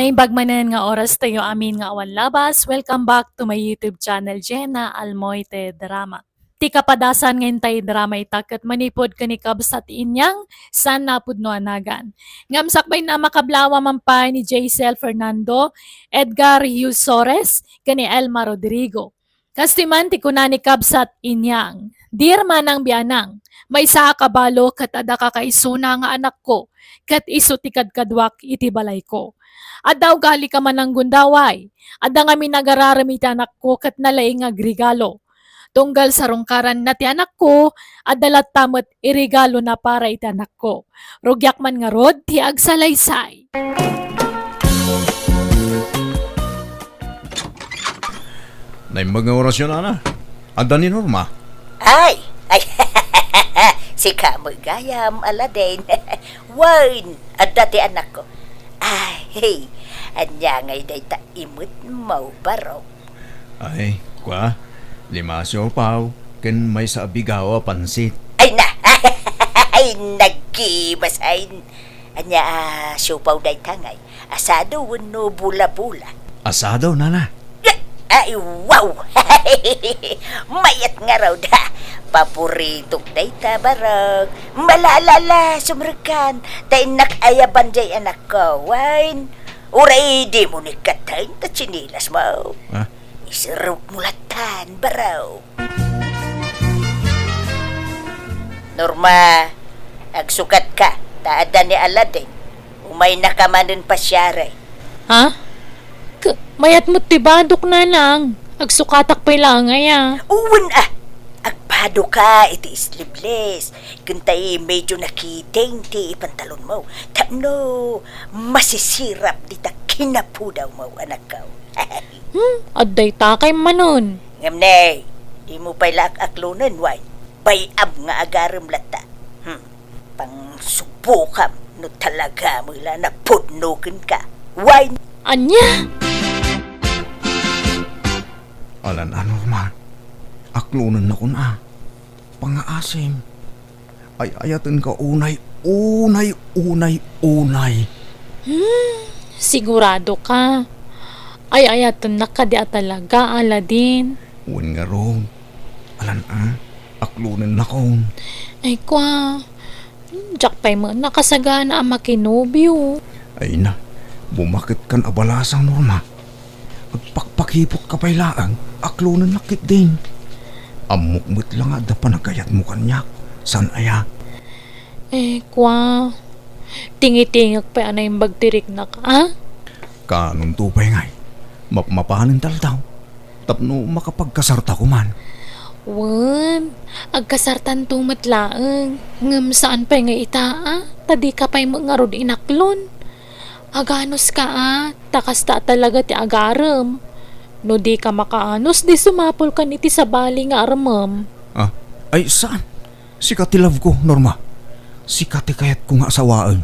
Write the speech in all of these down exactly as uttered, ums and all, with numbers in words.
Naimbag manen nga oras tayo amin nga awan labas. Welcome back to my YouTube channel, Jenna Almoite Drama. Ti kapadasan nga intay drama ita ket manipud ken ni Kabsat Inyang saan napudno a nagan. Ngem sakbay na makablawa man pay ni Jaisel Fernando, Edgar Hughes Sores, ken ni Elma Rodrigo. Kastoy man ti kuna ni Kabsat Inyang, "Dear Manang Bianang, maysa a kabalo ket adda kakaisuna nga anakko, ket isu ti kadkaduak iti balayko. Adda ugali ka man a gundaway, adda ngamin agararem iti anakko ket nalaing nga agregalo. Tunggal sarungkaranna ti anakko, adda latta met iregalona para iti anakko. Rugiak man ngarud ti agsalaysay." Naimbag nga orasyon, Ana. Adda ni Norma? Ay! Ay! Sika met gayam, Aladdin. Wen, adda ti anakko. Ay, ania ngay dayta imet mo, barok? Ay, kua, lima a siopaw, ken maysa a bigao a pansit. Ay na! Ay, nagkimasain. Ania a siopaw dayta ngay? Asado wenno bola-bola? Asado, Nana. Ay, wow! Mayat ngarud, ha? Paboritok dayta, barok. Malalala, sumrekkan. Ta innak ayaban jay anakko. Wen, uray dimo ni katten ta tsinelas mo. Ha? Iserrek mo lattan, barok. Norma, agsukatka, ta adda ni Aladdin. Umaynaka manen pasiari. Ha? K-, mayat met ti badok, Nanang. Agsukatak pay laeng aya. Wen a, agbadoka iti sleeveless. Ken tay medyo nakiting ti pantalonmo. Tapno masisirap dita kinapudawmo, anakko. Hmm, adda dayta kay manen. Ngem ne, dimo pay la ak-aklonen, wen? Bay-am nga agarem latta. Hmm, pangsubbokam no talaga met la napudno kenka, wen? Ania? Alan-a, Norma. Aklonennakon a. Pangngaasim. Ay-ayatenka unay, unay, unay, unay. Hmm, sigurado ka? Ay-ayatennak kadi a talaga, Aladdin? Wen ngarud. Alan-a, aklonennakon. Ay, kua. Hmm, diak pay met nakasagana a makinobio. Ay na, bumaketkan a balasang, Norma. Agpakpakipotka pay laeng, aklonennak ketdin. Ammok met la nga adda panagayatmo kaniak, saan aya? Eh, kua, tingitingek pay a naimbag ti riknak, a? Kaanonto pay ngay, mapmapanen ta aldaw, tapno makapagkasarta koma. Wen, agkasartanto met laeng, ngem saan pay nga ita, a? Ta dika pay met ngarud inaklon. Aganuska, a, ta kasta a talaga ti agarem. No dika makaanus, di sumapulkan iti sabali nga armem. Ah, ay, saan? Sika ti love ko, Norma. Sika ti kayatko nga asawaen.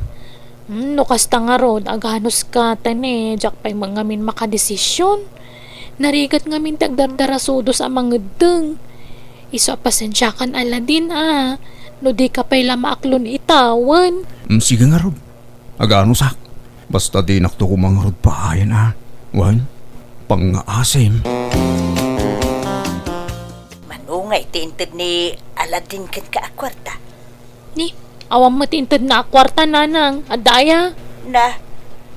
Hmm, no kasta ngarud, aganuska, ta ne, diak pay met ngamin makadesision. Narigat ngamin ti agdardarasudos a mangeddeng. Isu a pasensiakan, Aladdin, a, no dika pay la maaklon ita, wen. Hmm, sige ngarud. Aganusak. Basta dinakto koma ngarud paayen a. Wen, pangngaasim. Mano ngay ti inted ni Aladdin kenka a kuarta? Ni, awan met ti intedna a kuarta, Nanang. Adda aya? Na,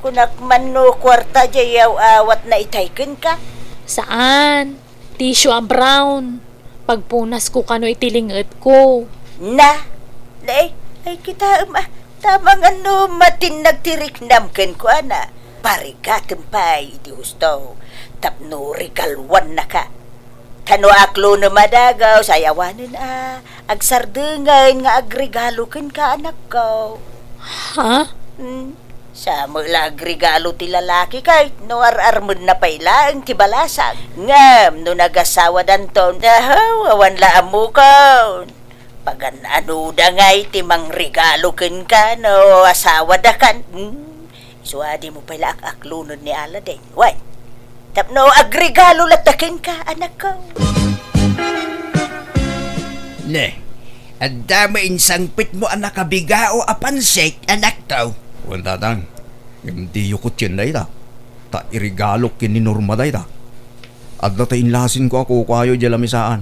kunak man no kuarta jay yaw-awatna itay kenka? Saan. Tissue a brown. Pagpunasko kano iti ling-etko. Na? Nay, ay kitaem a, ta mangan no matinnag ti riknam kenkuana. Parigatem pay iti husto, tapno regaluannaka. Ta no aklonem a dagus, ay awanen a, agsardengen nga agregalo kenka, anakko. Ha? Hmm. Sa met la agregalo ti lalaki ket no ar-armenna pay laeng ti balasang. Ngem no nagasawadanton, ahaw, awan la ammokon. Pagan-anoda ngay ti mangregalo kenka no asawadakan? Hmm? Isu a dimo pay la ak-aklonen ni Aladdin. Wen, tapno agregalo latta kenka, anakko. Ne, adda met insangpetmo a nakabigao a pansit, anakko? Wen, Tatang. Ngem diyo kutien dayta. Ta iregalok ken ni Norma dayta. Adda ta inlasinko a kukuayo idiay lamisaan.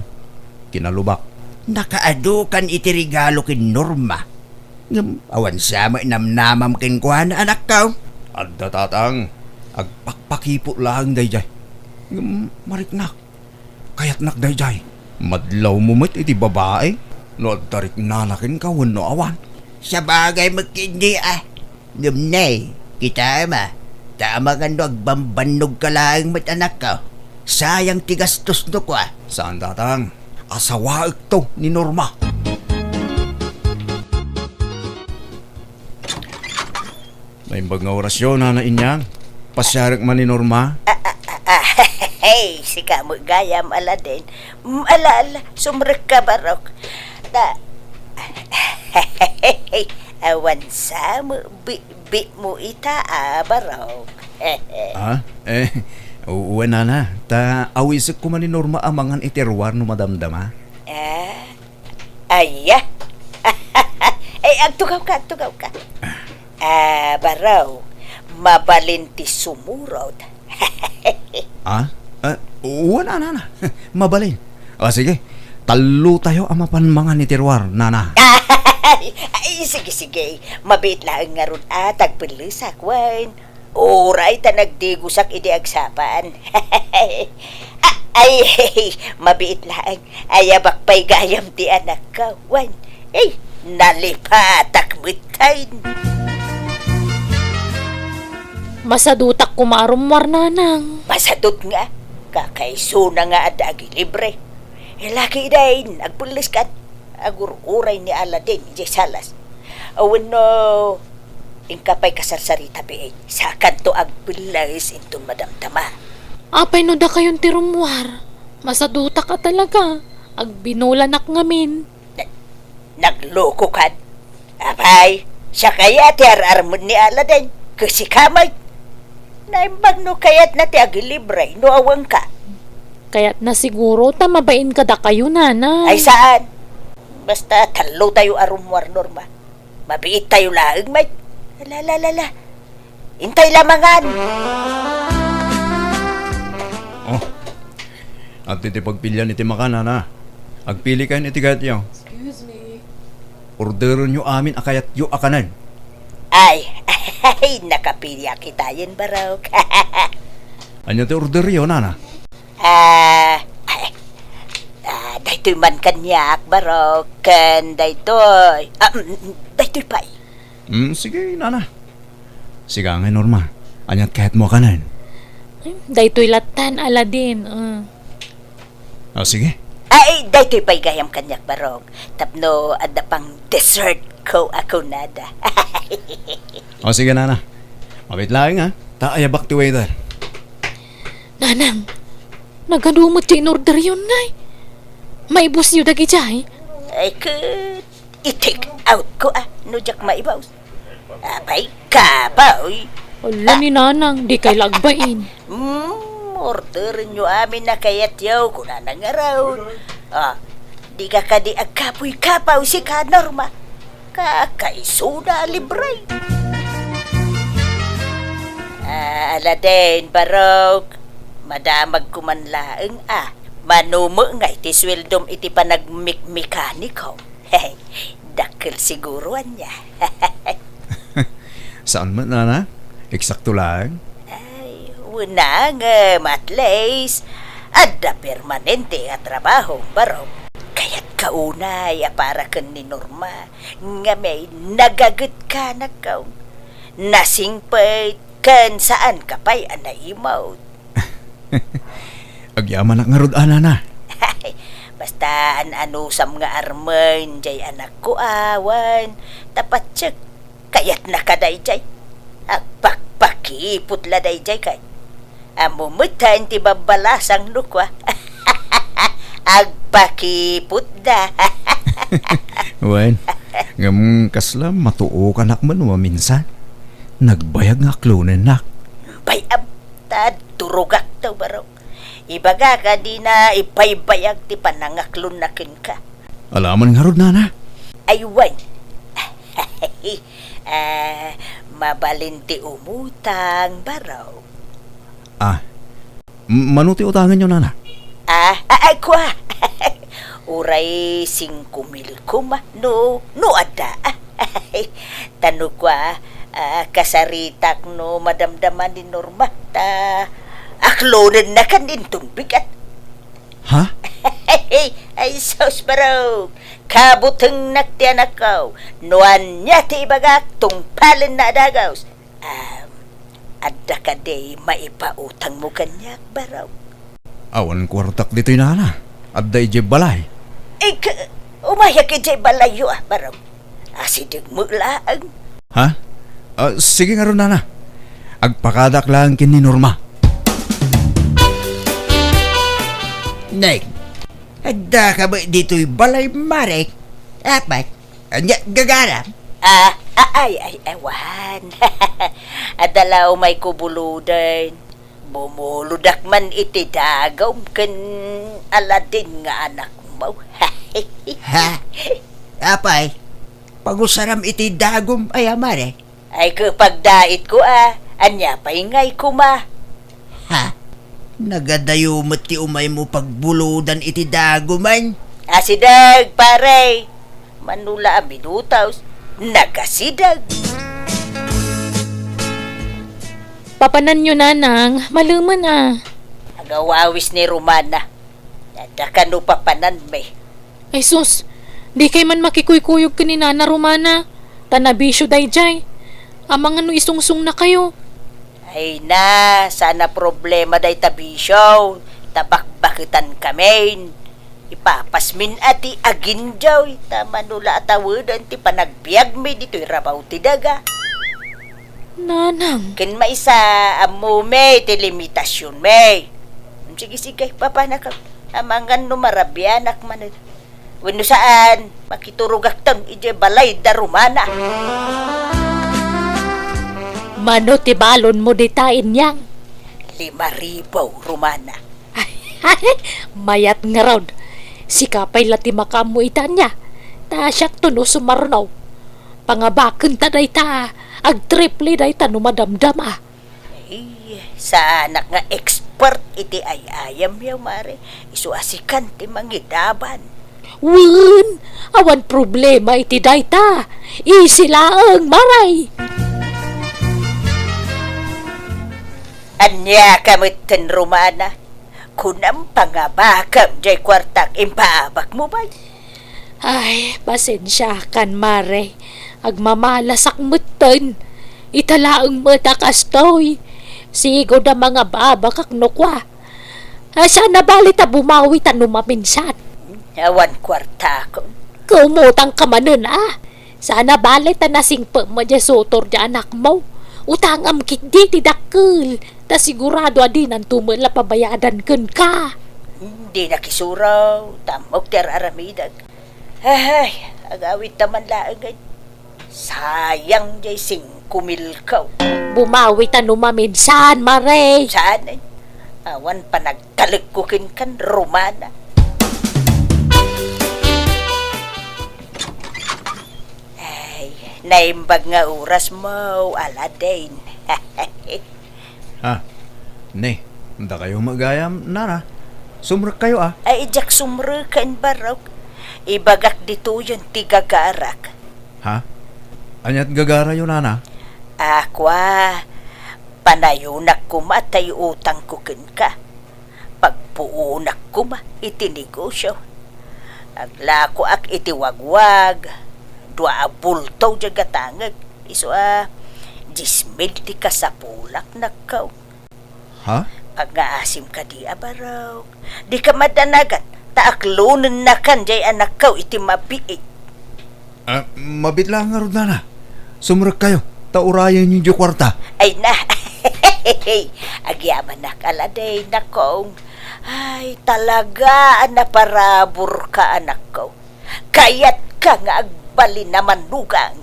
Kinalubak. Nakaadu kan iti regalo ken Norma. Ngem awan sa met namnamam kenkuana, anakko. Adda, tatang. Agpakpakipot laeng daydiay. Ngem mariknak. Kayatnak daydiay. Madlawmo met iti babai. No adda riknana kenka wenno awan. Sabagay met ketdi a. Ngem nay, kitaem a, ta amangan no agbambannogka laeng met, anakko. Sayang ti gastos no kua. Saan, tatang. Asawaekto ni Norma. Naimbag nga orasyo, Nana Inyang. Pasiarek man ni Norma. Ah, ah, ah, ah, hey, sika met gayam, Aladen. Mm, ala, ala, sumrekka, Barok. Na, awan sa met bitbitmo ita, a, Barok. Ah? Eh, u-, wen, Nana. Ta awisek koma ni Norma a mangan iti ruar no madamdama. Ah? Aya? Eh, agtugawka, agtugawka. Ah, Barok, mabalin ti sumurot. Ah? Ah, wen, Nana. Mabalin. Ah, sige. Tallotayo a mapan mangan iti ruar, Nana. Ay, ay, sige, sige. Mabiit laeng ngarud a tagpellesak, wen. Uray ta nagdigosak idi agsapa. A-, ay, mabiit laeng. Ayabak pay gayam ti anakko, wen. Ay, nalipatak metten. Masadutak koma a rummuar, Nanang. Masadut nga. Kakaisuna nga adda agilibre. Laki dayn, agpelleskan. Agur-uray ni Aladen idiay salas. Wenno, inka pay kasarsarita biit, sakanto agpelles inton madamdama. Apay no dakayon ti rummuar? Masadutak a talaga. Agbinolanak ngamin. Na-, naglokokan? Apay, siak aya ti ar-armen ni Aladen, ket sika met. Naimbag no kayatna ti agilibre no awanka. Kayatna siguro ta mabain kadakayo, Nana. Ay, saan? Basta tallotayo a rummuar, Norma. Mabiittayo laeng met. La, la, la, la. Intay la mangan. Oh. Adtoy ti pagpilian iti makan, Nana. Agpilikayon iti kayatyo. Excuse me. Orderenyo amin a kayatyo a kanen. Ay, ay, nakapiliak itayen, Barok. Ania ti orderyo, Nana? Ah, ay, ah, daytoy man kaniak, Barok, ken daytoy. Ah, mm, mm, daytoy pay. Mm, sige, Nana. Sika ngay, Norma. Ania ti kayatmo a kanen? Hmm, daytoy lattan, Aladen. Ah. Ah, sige. Ay, daytoy pay gayam kaniak, Barok. Tapno adda pang dessertko a kunada. Oh, sige, Nana. Mabiit laeng, ha? Ta ayabak ti waiter. Nanang, nagadu met ti inorderyon, ngay. Maibusyo dagidiay? Ay, ket i-take outko, a, no diak maibus. Apay, kapoy. Ala ni Nanang, dikay la agbain. Hmm, orderenyo amin a kayatyo, kunana ngarud. Ah, dika kadi agkapoy-kapoy, sika, Norma. Kakaisuna a libre. Ah, Aladen, Barok. Madamagko man laeng, a. Mano met ngay ti sueldom iti panagmikmekanikom? Dakkel siguro ania. Saan met, Nana? Eksakto laeng? Ay, wen, ngem at least, adda permanente a trabaho, Barok. Kayatka unay a para ken ni Norma, ngem nagagetka, anakko. Nasingpet ken saanka pay a naimut. Agyamanak ngarud, a, Nana. Basta an-anusam nga armen, diay anakko, awan. Ta patiek, kayatnaka daydiay. Agpakpakipot la daydiay kay. Ammo met ti babbalasang no kua. Agpakipotda. Wen, ngem kasla matuokanak man maminsan. Nagbayag nga aklonennak. Bay-am, ta durogakto, Barok. Ibagak a dina ipaybayag ti panangaklonna kenka. Alaman ngarud, Nana? Ay, wen. Ah, mabalin ti umutang, Barok. Ah, m-, mano ti utanganyo, nana? Ah, ah, ay, kua. Uray singko mil koma, no, no adda. Ta no kua, ah, kasaritak no madamdama ni Norma, ta aklonennakan inton bigat. Ha? Ay, sus, barok. Kabutengnak ti anakko. No ania ti ibagak, tungpalenna a dagus. Um, adda kadi maipautangmo kaniak, barok? Awan kuartak ditoy, nana. Adda idiay balay. Ik-, umayak idiay balayyo, ah, barok. Asideg met laeng. Ha? Ah, sige ngarud, nana. Agpakadak laeng ken ni Norma. Neng, adda ka met ditoy balay, mare? Apay, ania gagaram? Ah, ah, ay, ay, awan. Adda la umayko buloden. Bumulodak man iti dagum ken Aladin nga anakmo. Ha? Apay, pagusaram iti dagum aya, mare? Ay, ket pagdaitko, a, ania pay ngay koma? Ha? Nagadayo met ti umaymo pagbulodan iti daguman? Asideg, pare. Mano la a minutos, nagasideg. Papananyo, nanang, malemen a. Agawawis ni Romana. Adda kano papananmi? Ay sus, dikay man makikuykuyog ken ni Nana Romana, ta nabisio daydiay. Amangan no isungsungnakayo. Ay na, saan a problema dayta bisio, ta bakbaketankamin. Ipapasmin a ti agindaw, ta mano la a taweden ti panagbiagmi ditoy rabaw ti daga. Nanang. Ken maysa, ammomi ti limitasionmi. Sige, sige, papanaka. Amangan no marabianak manen. Wenno saan, makiturogakton idiay balay da Romana. Mano ti balonmo dita, Inyang? Lima ribu, Romana. Mayat ngarud. Sika pay la ti makaammo ita ania. Ta siakto no sumarno. Pangabakenta dayta. Agtriple dayta no madamdama. Ay, saanak nga expert iti ay-ayamyo, mare. Isu a sikan ti mangidaban. Wen, awan problema iti dayta. Easy laeng, mare. Ania ka metten, Romana? Kunam, pangabakam jay kuartak impaabakmo, bay. Ay, pasensiakan, mare. Agmamalasak metten. Ita laeng met a kastoy. Sigud a mangababakak no kua. Ay, saan a bale ta bumawi ta no maminsan. Awan kuartakon. Kumutangka manen, a. Saan a bale ta nasingpetmo diay sutor diay anakmo. Utangam ketdi ti dakkel, ta sigurado a dinanto met la pabayadan kenka. Dinak isuro, ta ammok ti ar-aramidek. Ay, agawidta man laengen. Sayang diay singko milko. Bumawita no maminsan, mare. Saan? Awan panagtalekko kenkan, Romana. Ay, naimbag nga orasmo, Aladin. Ah, ne, dakayo met gayam, nana. Sumrekkayo, a. Ay, diak sumreken, barok. Ibagak ditoyen ti gagarak. Ha? Aniat gagarayo, nana? A, kua, panayonak koma ta iutangko kenka. Pagpuonak koma iti negosio. Aglakoak iti wagwag, dua a bulto diay gatangek, isu a dies mil ti kasapulak, nakkaw. Ha? Agngaasim kadi a barok. Dika madanagan, ta aklonennakan diay anakkaw iti mabiit. Ah, mabiit laeng ngarud, nana. Sumrekkayo, ta urayenyo diay kuarta. Ay na. Agyamanak, Aladin, nakong. Ay, talaga a naparaburka, anakko. Kayatka nga agbalin a manugang.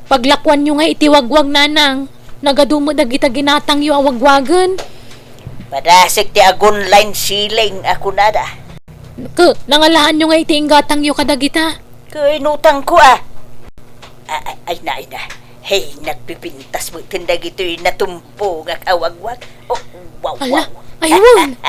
Paglakuanyo nga iti wagwag, nanang, nagadu met dagita ginatangyo a wagwagen. Padasek ti agun line ceiling a kunada. Ke, nangalaanyo nga iti inggatangyo kadagita? Ke, inutangko, a. A-, a-, ay na, ay na. Hey, nagpipintas metten dagitoy natumbongak a wagwag. Oh, wow, Ala, wow. Aywan!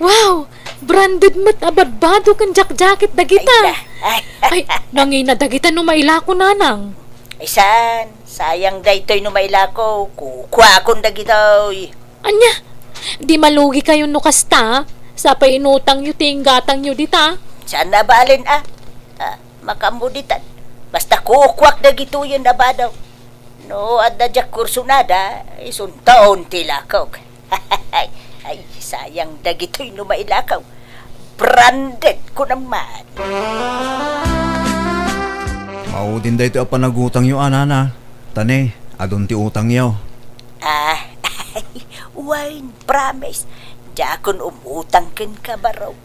Wow! Branded met a badbado ken jacket dagita. Ay, na. Ay, nangina dagita no mailako, nanang. Ay, saan? Sayang daytoy no mailako. Kukuakon dagitoy. Ania? Di malugi kayo no kasta? Sapay inutangyo ti inggatangyo dita. Saan na balen, ah? Ah, makammo ditan. Basta kukuak dagitoyen a bado. No adda diak kursunada, isuntaon ti ilakok. Ay, sayang dagitoy no mailakaw. Branded ko naman. Maudin daytoy a panagutangyo, a, nana. Tani, adun ti utangyo. Ah, Wayne, promise. Diakon umutang kenka, baro.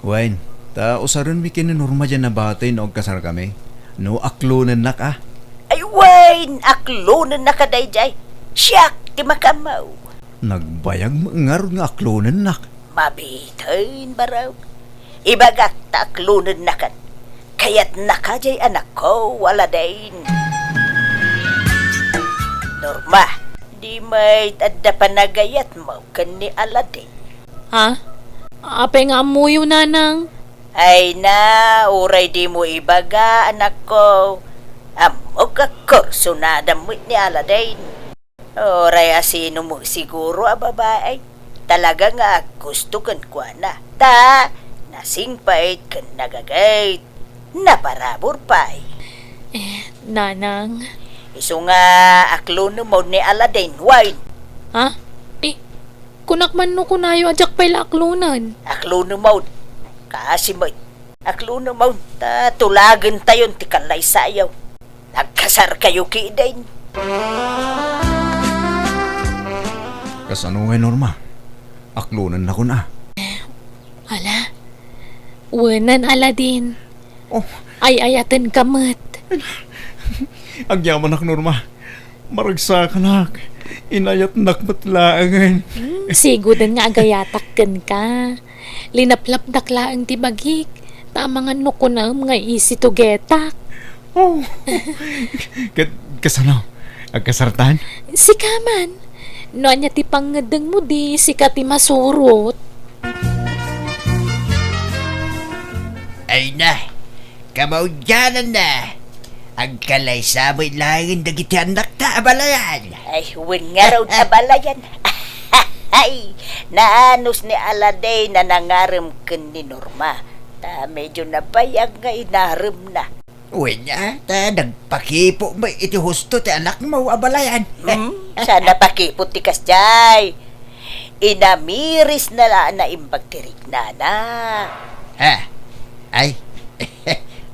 Wayne, ta usarenmi ken ni Norma diay a batay no agkasarkami. No aklonennak, a. Ay, Wayne, aklonennaka daydiay. Siak ti makaammo. Nagbayag met ngarud nga aklonennak. Mabitin, baro. Ibagak ta aklonennakan. Kayatnaka diay anakko, Aladdin. Norma, di met adda panagayatmo ken ni Aladdin? Ha? Apay nga ammoyo, nanang? Ay na, uray dimo ibaga, anakko. Ammok a kursunada met ni Aladdin. Uray asino met siguro a babai. Talaga nga aggusto kenkuana. Ta, nasingpet ken nagagayat. Naparabur pay. Eh, nanang. Isu nga aklonem manen ni Aladdin, Wayne. Ha? Ti, kunak man no kunayo a diak pay la aklonen. Aklonem manen. Kaasi met. Aklonem manen ta tulagentayon ti kallaysayo. Nagkasarkayo ketdin. Kasano ngay, Norma? Aklonennakon, a. Ala, wenan, Aladdin. Oh. Ay-ayatenka met. Agyamanak, Norma. Maragsakanak. Inayatnak met laengen. Hmm, sigoden nga agayatak kenka. Linaplapdak laeng ti bagik, ta amangan no kunaem nga isitugetak. Oh. Ket kasano? Agkasartan? Sika man. No ania ti pangngeddengmo, di sika ti masurot. Ay na, kamaudiananna. Agkalaysa met laengen dagiti annakta a balayan. Ay, wen ngarud a balayan. Ay, naanus ni Aladdin a nangarem ken ni Norma. Ta medyo nabayag nga inaremna. Wen, a, ta nagpakipo met iti husto ti anakmo a balayan. Hmm? Saan a pakipot ti kasdiay? Inamirisna la a naimbag ti riknana. Ha? Ay,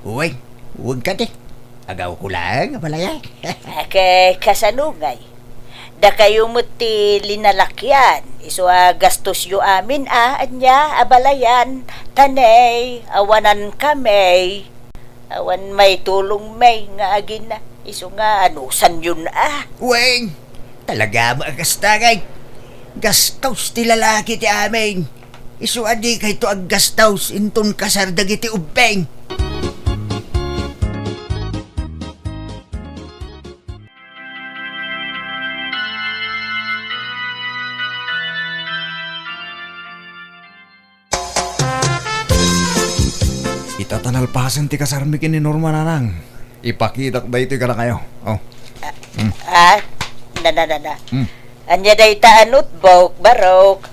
wen, wen kadi. Agawko laeng a balayan. Ket kasano ngay? Dakayo met ti linalakian, isu a gastosyo amin a, ania, a balayan, ta ne, awanan kami. Awan maitulong mi nga agina, isu nga anusanyon a. Wen, talaga met a kasta ngay. Gastos ti lalaki ti amin. Isu a dikayto aggastos inton kasar dagiti ubbing. Ita ta nalpasen ti kasarmi ken ni Norma, nanang. Ipakitak daytoy kadakayo. Oh. Hmm. Ah, na, na, na, na. Hmm. Ania dayta a notebook, barok?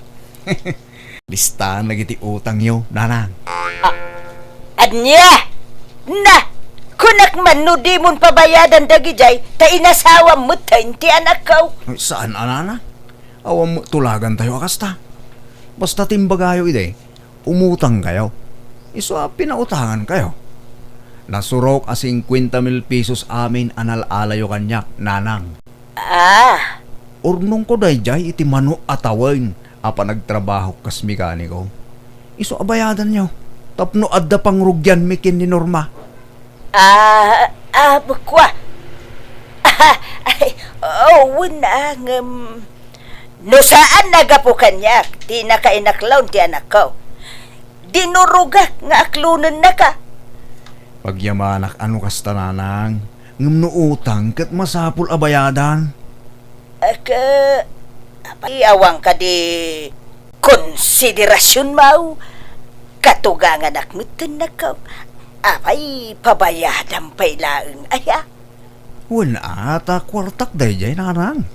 Listaan dagiti utangyo, nanang. Ah, ania? Na, kunak man no dimon pabayadan dagidiay, ta inasawam metten ti anakko. Ay, saan a, nanang? Awan met tulagantayo a kasta. Basta ti imbagayo idi, umutangkayo. Isu a pinautangankayo. Nasurok a singkuenta mil pesos amin a nal-alayo kaniak, nanang. Ah. Urnongko daydiay iti mano a tawen a panagtrabahok kas mekaniko. Isu a bayadanyo tapno adda pangrugianmi ken ni Norma. Ah, ah, bukwa. Ah, ay, oh, wen a, ngem, no saan a gapu kaniak ti nakainaklon ti anakko, dinurogak nga aklonennaka. Pagyamanak a no kasta, nanang. Ngem no utang, ket masapul a bayadan. Aka, apay, awan kadi konsiderasionmo? Katuganganak metten, nako. Apay, pabayadam pay laeng aya? Wen a, ta kuartak daydiay, nanang.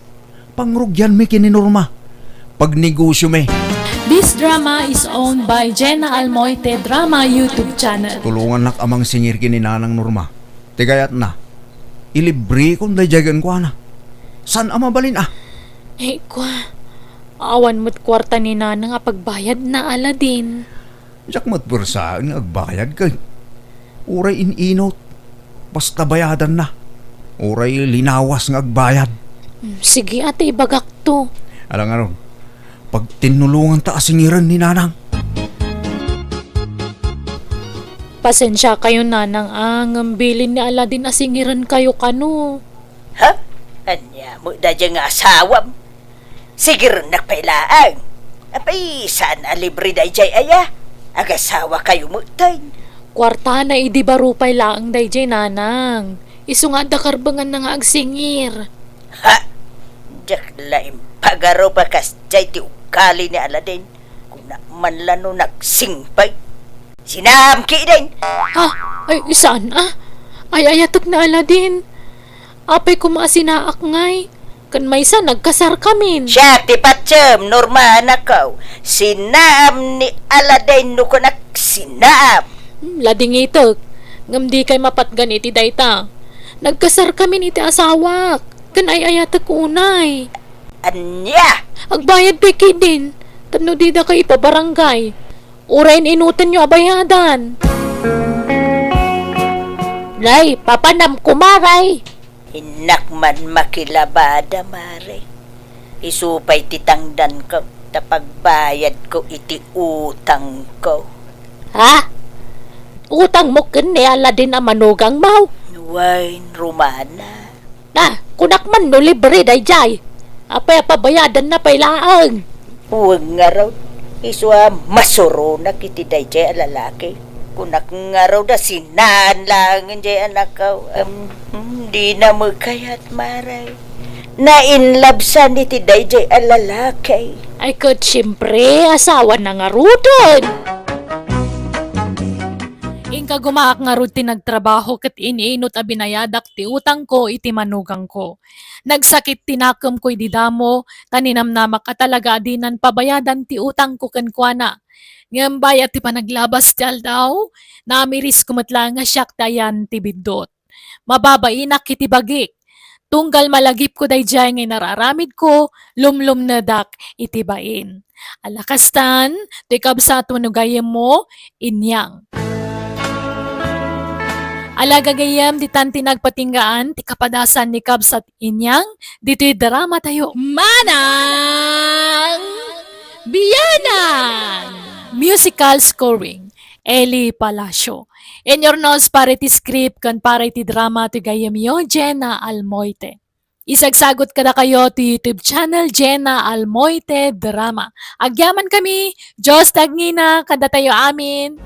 Pangrugianmi ken ni Norma. Pagnegosiomi. This drama is owned by Jenna Almoite Drama YouTube channel. Tulongannak a mangsingir ken ni Nanang Norma. Ti kayatna, ilibrekon daydiay kenkuana. Saan a mabalin a? Ay, kua. Awan met kuarta ni Nanang a pagbayadna, Aladin. Diak met puersaen nga agbayad ket uray in-inut, basta bayadanna. Uray linawas nga agbayad. Mm, sige, ata ibagakto. Ala ngarud, pagtinnulonganta a singiren ni Nanang. Pasensiakayo, Nanang, a, ngem bilin ni Aladin a singirenkayo kano. Ha? Ania met daydiay nga asawam? Sigirennak pay laeng. Apay, saan a libre daydiay aya? Agasawakayo metten. Kuartana idi baro pay laeng daydiay, Nanang. Isu nga adda karbenganna nga agsingir. Ha? Diak la impagarup a kasdiay ti ugali ni Aladin. Kuna man la no nagsingpet. Sinaam ketdin! Ah, ay, saan a? Ay-ayatek ni Aladin. Apay koma a sinaak ngay? Ken maysa, nagkasarkamin. Siak ti patiem, Norma, anakko. Sinaam ni Aladin no kunak sinaam. Hmm, ladingitek. Ngem dikay mapatgan iti dayta. Nagkasarkamin iti asawak. Ken ay-ayatek unay. Ania? Agbayad pay ketdin. Tapno didakayo ipabarangay. Uray in-inutenyo a bayadan. Nay, papanam koma, Nay. Innak man makilabada, Mare. Isu pay ti tangdanko ta pagbayadko iti utangko. Ha? Utangmo ken ni Aladin a manugangmo? Wen, Romana. Na, kunak man no libre daydiay. Apay a pabayadanna pay laeng? Wen ngarud, isu a masuronak iti daydiay a lalaki. Kunak ngarud a sinaam laeng daydiay a nakaw-, em, hmm, dina met kayat, Mare. Nainlabsan iti daydiay a lalaki. Ay, ket siempre, asawana ngaruden. Inka gumaak ngarud ti nagtrabaho ket in-inut a binayadak ti utangko iti manugangko. Nagsakit ti nakemko idi damo, ta ninamnamak a talaga a dinan pabayadan ti utangko kenkuana. Ngem bayat ti panaglabas ti aldaw, namirisko met laeng a siak ti ayan ti biddut. Mababainak iti bagik. Tunggal malagipko daydiay nga inararamidko, lumlumnedak iti bain. Ala kastan, toy kabsatmo no gayyemmo, Inyang. Ala gagayyem, ditan ti nagpatinggaan ti kapadasan ni Kabsat Inyang ditoy dramatayo. Manang Bianang! Musical scoring, Eli Palacio. Inurnos para iti script ken para iti drama ti gayyemyo, Jenna Almoite. Isagsagut kadakayo ti YouTube channel, Jenna Almoite Drama. Agyamankami, Dios ti agngina kadatayo amin.